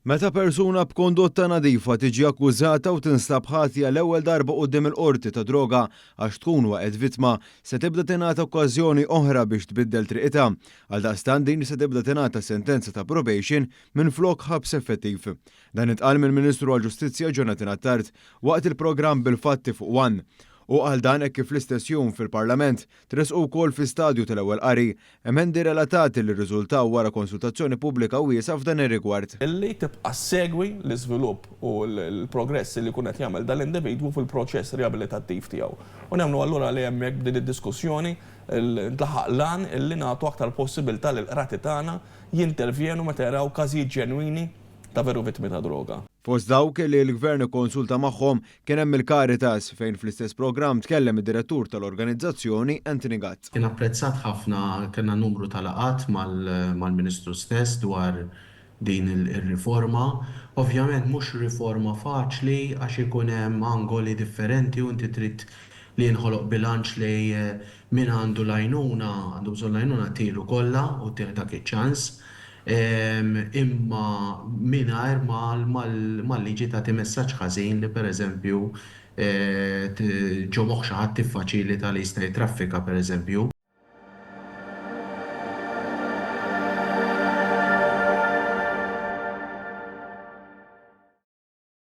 Meta persuna b'kondotta nadifa tiġi akkużata u tinstab ħatja l-ewwel darba quddiem il-Qorti ta' droga għax tkun waqgħet vittma, se tibda tingħata okkażjoni oħra biex tbiddel triqitha. Għaldaqstant din se tibda tingħata sentenza ta' probation minflok ħabs effettiv. Dan intqal mill-Ministru għall-Ġustizzja Jonathan Attard waqt il-programm Bil-Fatti fuq one. Hu qal dan hekk kif fl-istess jum fil-Parlament tressqu wkoll fi stadju tal-ewwel qari emendi relatati li rriżultaw wara konsultazzjoni pubblika wiesgħa f'dan ir-rigward. Li tibqa' ssegwi l-iżvilupp u l-progress li jkun qed jagħmel dan l-individwu fil-proċess riabilitattiv tiegħu. U nemmnu allura li hemmhekk b'din id-diskussjoni ntlaħaq l-għan li nagħtu aktar possibilità lill-qrati tagħna jintervjenu meta jaraw każijiet ġenwini ta' veru vittmi ta' droga. Fost dawk li l-Gvern ikkonsulta magħhom kien hemm il-Caritas fejn fl-istess programm tkellem id-Direttur tal-organizzazzjoni Anthony Gatt. Kien apprezzat ħafna, kellna numru ta' laqgħat mal-Ministru stess dwar din ir-riforma. Ovvjament mhux riforma faċli għax ikun hemm angoli differenti u inti trid li jinħoloq bilanċ lejn min għandu l-għajnuna, għandu bżonn l-għajnuna tilu kollha u ttih dak iċ-ċans. Imma mingħajr ma l-liġi tagħti messaġġ ħażin li pereżempju ġo moħħ xi ħadd tiffaċilita li jista' jittraffika pereżempju.